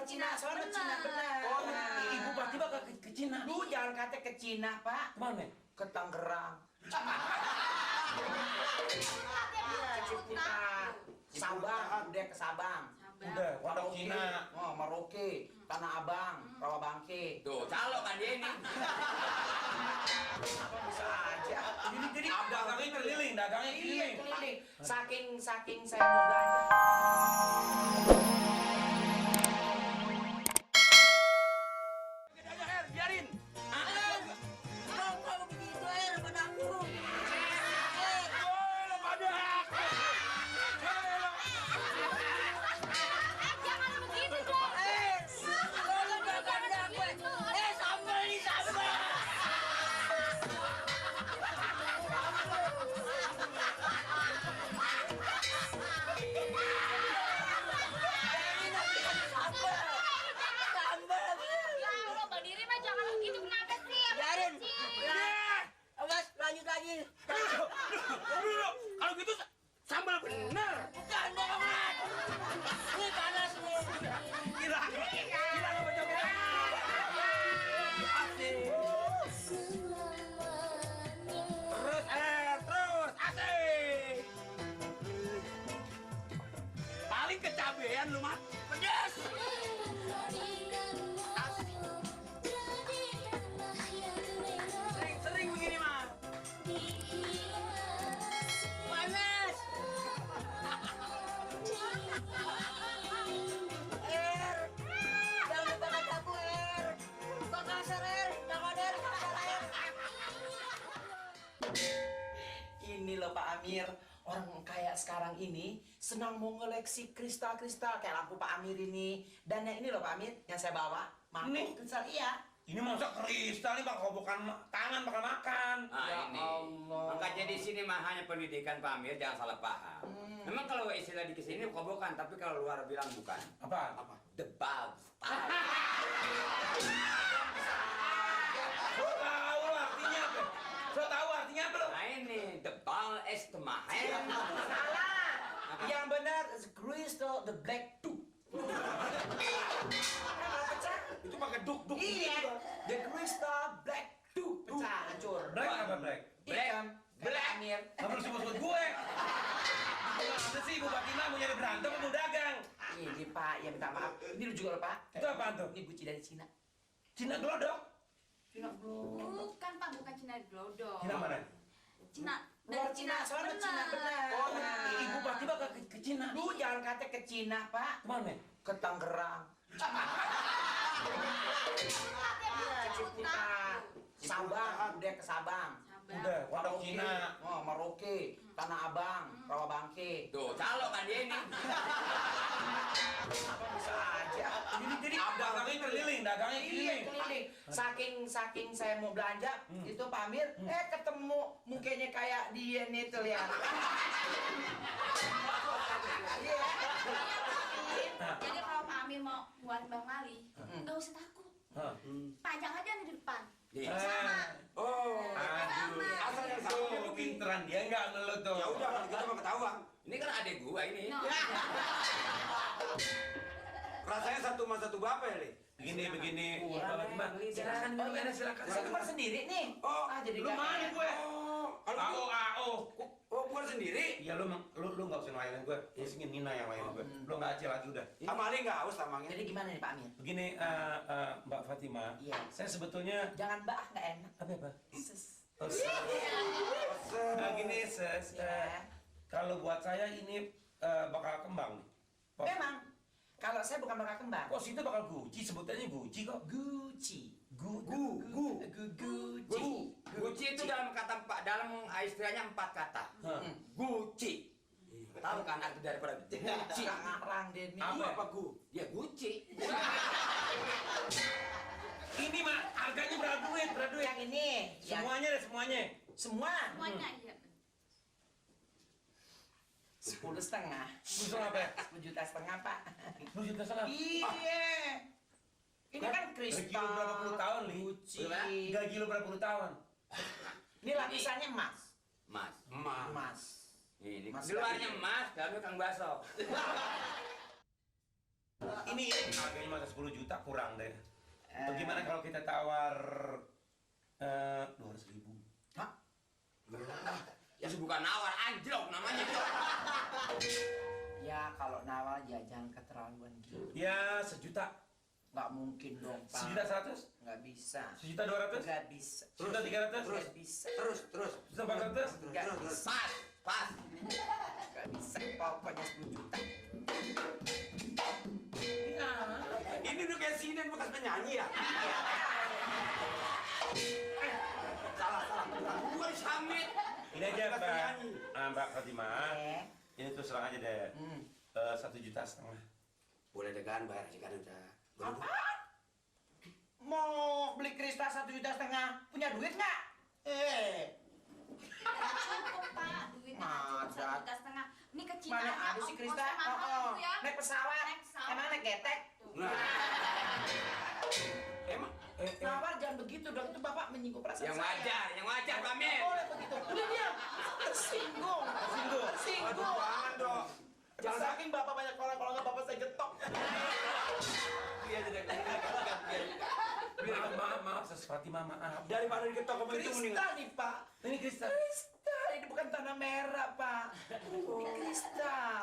Cina, soalnya Cina benar. Oh, ibu pasti bakal ke Cina. Lu jangan kata ke Cina, Pak. Kemana? Ke Tangerang. Iya, Ciputat. Sabang, udah ke Sabang. Udah, Pondok Cina. Oh, Merauke, Tanah Abang, Rawabangke. Tuh, calo kan dia ini. Apa bisa aja? Jadi dagangnya keliling, dagangnya Iya, keliling. keliling. Saking saya mau belanja. Biarin. Kalau begitu air pada aku. Jangan begitu dong. Kalau makan aku. Sambal nih sambal. Ya Allah, Bang Diri mah jangan begitu, kenapa sih? Apa Biarin. sih? Awas, lanjut lagi. Kalau gitu sambal bener. Bukan bohongan. Ini panas nih. Gila apa coba? Asik. Terus asik. Paling kecabean lu, Mat. Pedes. Sering begini, Mat. Panas. Jangan makan aku, Kok kasar, Jangan, kasar, Ini loh Pak Amir, orang kayak sekarang ini senang mau ngoleksi kristal-kristal kayak lampu Pak Amir ini. Dan yang ini loh Pak Amir, yang saya bawa, Ini? kristal iya. Ini masa kristal nih bakal bukan tangan bakal makan. Ya Ini. Allah. Makanya di sini mah hanya pendidikan Pak Amir, jangan salah paham. Memang kalau istilah di sini kobokan, tapi kalau luar bilang bukan. Apa? The bulb. Lo tahu artinya apa? Lo tahu artinya apa lo? Nah ini the bulb is the mahal. Salah. Yang benar is crystal the black tooth. Pecah. Itu pakai duk-duk Iya, gitu. the crystal black tooth. Pecah, hancur. Black apa black? Hitam. Black Amir. Nggak perlu sebut-sebut gue. Ada sih Ibu Fatimah mau nyari berantem mau dagang. Ini Pak, ya minta maaf. Ini lu juga loh Pak. Itu apaan tuh? Ini guci dari Cina. Cina glodok. Cina belum. Bukan Pak, bukan Cina glodok. Cina mana? Cina Luar Cina, soalnya Cina benar. Oh, Ibu pasti bakal ke Cina. Lu jangan kata ke Cina, Pak. Kemana? Ke Tangerang. Iya, Ciputat. Sabang, udah ke Sabang. Udah, Pondok Cina. Oh, Merauke, Tanah Abang, Rawabangke. Tuh, calo kan dia ini. Apa bisa aja? Jadi dagangnya keliling, dagangnya Iya, keliling. keliling. Saking saya mau belanja, itu Pak Amir, ketemu mukanya kayak dia nih tuh lihat. Iya. Jadi kalau Pak Amir mau buat Bang Mali, nggak usah takut. Hah. Pajang aja nih di depan. Iya. Sama. Oh, Aduh, asal yang tahu. tuh pinteran dia nggak ngeluh tuh. Ya udah kalau gitu mah ketahuan. Ini kan adik gua ini. No. Rasanya satu mas satu bapak ya, Li? Begini. Silakan dulu ya, silakan. Saya kemar sendiri nih. Oh, jadi Lu nggak mana enak. gue? Oh, kalau AO, gitu, AO. oh bukan sendiri? Iya lu nggak usah ngelayanin gue. Ya sini Nina yang ngelayanin gue. Lu nggak acil lagi udah. Sama Ali nggak haus tamangnya? Jadi gimana nih Pak Amir? Begini Mbak Fatimah. Iya. Saya sebetulnya Jangan Mbak, nggak enak. apa? Ses. Oh, Nah gini ses. Iya. Kalau buat saya ini bakal kembang. Memang, kalau saya bukan bakal kembang. Kok situ bakal Gucci, sebutannya Gucci kok. Gucci. Gucci. Gucci itu dalam istilahnya 4 kata. Hah. Gucci. Tahu kan arti daripada Gucci? Ngarang deh nih. Apa? Gu? Ya Gucci. Ini mah harganya berapa duit? Yang ini. Semuanya deh, semuanya. Semua. Semuanya iya. 10,5. Busuk apa ya? 10,5 juta Pak. 10 juta setengah. Iya. Ini kan Gaji kristal. lu berapa puluh tahun, Li? Gucci. Gaji lu berapa puluh tahun? Ini lapisannya emas. Mas. Emas. Ini Mas di luarnya emas, dalamnya kang baso. Ini harganya masa 10 juta kurang deh. Bagaimana kalau kita tawar 200.000? Hah? Ya bukan nawar, anjlok namanya. Ya kalau nawar ya jangan keterlaluan gitu. Ya 1 juta. Nggak mungkin dong, Pak. 1.100.000? Nggak bisa. 1.200.000? Nggak bisa. 1.300.000? Nggak bisa. Terus. 1.400.000? Nggak bisa. Pas. Nggak bisa. Pokoknya 10 juta. Ya. Ini udah kayak sinen bekas penyanyi ya? Salah. Bukan Samit. Ini aja Bekas Mbak, penyanyi. Mbak Fatimah. Eh. Ini terus terang aja deh. 1,5 juta. Boleh deh kan, bayar aja kan udah. Apaan? Mau beli kristal 1,5 juta? Punya duit nggak? Cukup Pak, duitnya cukup Masa? 1,5 juta. Ini Mana kecintaannya ada sih kristal? ongkosnya mahal Bu, ya. Naik pesawat. Naik pesawat. Emang naik getek? Tuh. Nah. Emang? Nawar jangan begitu dong, itu bapak menyinggung perasaan Yang saya. wajar Pak Amir. Boleh begitu. Udah diam. Tersinggung. Aduh, jangan dong. Jangan saking bapak banyak orang, kalau nggak bapak saya getok. Iya, jadi Maaf, Fatimah, maaf. daripada diketok kamu itu mendingan. Kristal nih pak. Ini kristal. Kristal, ini bukan tanah merah pak. Ini kristal.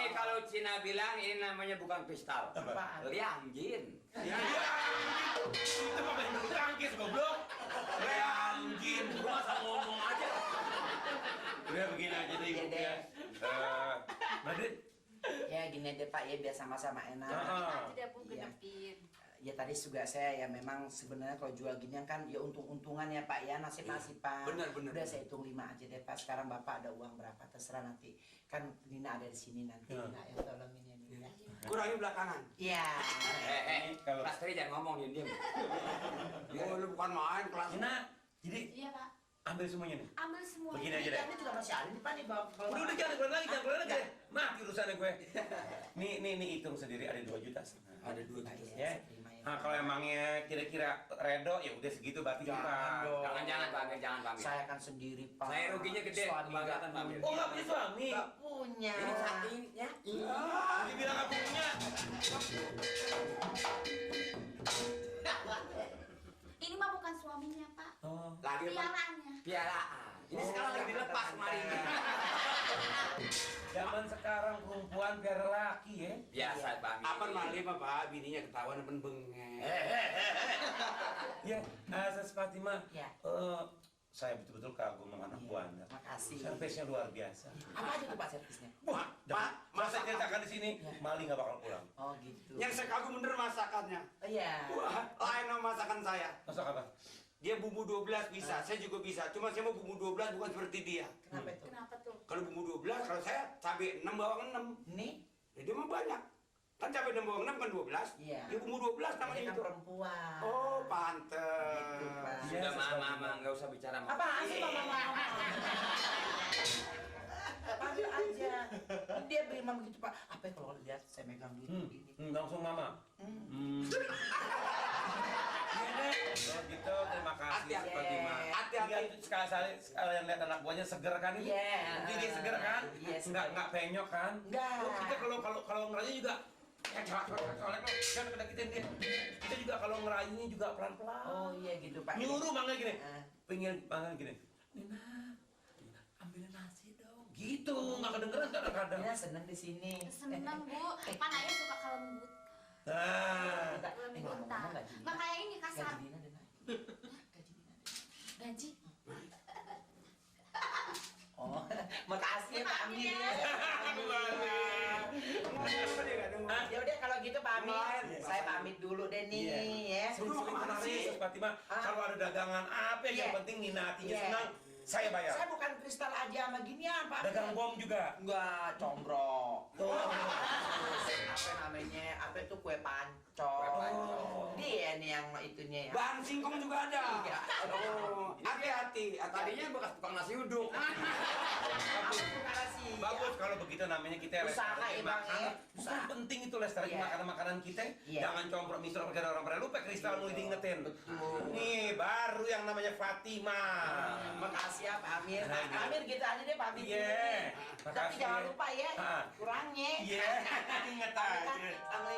Kalau Cina bilang ini namanya bukan kristal. Apaan? Liangjin. Ya, itu mah main bulu tangkis, goblok. Reanggin. Gua masa ngomong aja. Udah begini aja deh, Ibu ya. Madrid. Ya gini deh pak, ya biar sama-sama enak. Aja deh Bu, Iya. genepin. Ya tadi juga saya ya memang sebenarnya kalau jual ginian kan ya untung-untungan ya pak ya, nasib-nasiban. Benar. Udah saya hitung 5 aja deh pak. Sekarang bapak ada uang berapa terserah nanti. Kan Nina ada di sini nanti. Ya. Nina yang tolongin ya Nina. Kurangi belakangan. Iya. Kalau Plastri jangan ngomong diem. Oh, lu bukan main kelas. Nina, jadi Iya Pak, ambil semuanya nih. ambil semua. Begini aja deh. Ini juga masih ada nih pak nih bapak. Udah jangan keluar lagi, jangan keluar lagi. Mati urusannya gue. Nih hitung sendiri ada 2,5 juta. Ada 2 Pak, juta. ya. Ya. Nah, kalau emangnya kira-kira redo ya udah segitu berarti Jangan kita. dong. Jangan Pak Amir, jangan Pak Amir. Saya kan sendiri pak. Saya ruginya gede, Suami kebanggaan, nggak Pak Amir. punya. Oh, nggak punya suami. Nggak punya. Ini satu ini ya. Dibilang nggak punya. Ini mah bukan suaminya Pak, Oh. Lagi apa? piaranya. Piaraan. Ini sekarang lagi dilepas kemarin. Zaman sekarang perempuan biar laki ya. Biasa Pak Amir. Apa mali Pak, bininya ketahuan apa bengek. Ya, Asas Fatimah. Ya. Saya betul-betul kagum sama anak Iya, buah Anda. makasih. Servisnya luar biasa. Apa aja tuh pak servisnya? Wah, Pak, masa ceritakan di sini, Ya. Mali nggak bakal pulang. Oh gitu. Yang saya kagum bener masakannya. Iya. Wah, lain sama masakan saya. Masak apa? Dia bumbu 12 bisa, saya juga bisa. Cuma saya mau bumbu 12 bukan seperti dia. Kenapa itu? Kenapa tuh? Kalau bumbu 12, kalau saya cabai 6 bawang 6. Nih, Ya, dia mah banyak. Kan cabai 6 bawang 6 kan 12. Iya. Dia bumbu 12 ini namanya kan itu. perempuan. Oh, Gitu, Pak. pantes. Sudah mama, nggak usah bicara mama. Apaan sih mama? Panggil aja. Dia memang begitu pak. Apa ya kalau lihat saya megang duit begini? Langsung mama. Iya deh. Kalau gitu, terima kasih Hati-hati. Fatimah. Hati-hati. Lihat sekalian lihat anak buahnya seger kan ini? Iya. Jadi dia seger kan? Iya, seger. Nggak penyok kan? Nggak. Oh, kita kalau ngerayu juga ya colek kan kita dia. Kita juga kalau ngerayunya juga pelan-pelan. Oh iya gitu pak. Nyuruh manggil gini. Ah. Pengen manggil gini. Nina, ambilin nasi dong. Gitu, nggak kedengeran kadang-kadang. Nina seneng di sini. Seneng Bu, pan ayah suka kalembut. Nah, Ngomong-ngomong gaji Nina. Makanya ini kasar. Gaji Nina ada naik. Gaji Nina. Gaji. Oh, makasih ya Pak Amir. Ya udah kalau gitu Pak Amir, saya pamit dulu deh nih ya. Suruh kemana sih? Fatimah, Ah. kalau ada dagangan apa yang Iya. penting Nina hatinya Iya. senang, saya bayar. Saya bukan kristal aja sama ginian Pak. Dagang bom juga. Enggak, combro. Oh. Apa namanya? Apa itu kue pancong? Kue pancong. Dia nih yang itunya ya. Bahan singkong juga ada. Iya. Oh, hati-hati. Tadinya bekas tukang nasi uduk. Bagus kalau begitu namanya kita Usaha lestariin emang makanan. ya. Bukan Usaha. penting itu lestariin Iya. makanan-makanan kita. Iya. Jangan comprok misal pergi orang pada lupa kristal mulai diingetin. Betul. Nih baru yang namanya Fatimah. Makasih ya Pak Amir. Nah, Pak Amir gitu aja deh Pak Amir. Iya. Tapi Makasih. jangan lupa ya, Ah. kurangnya. Iya. Ingat aja. Sama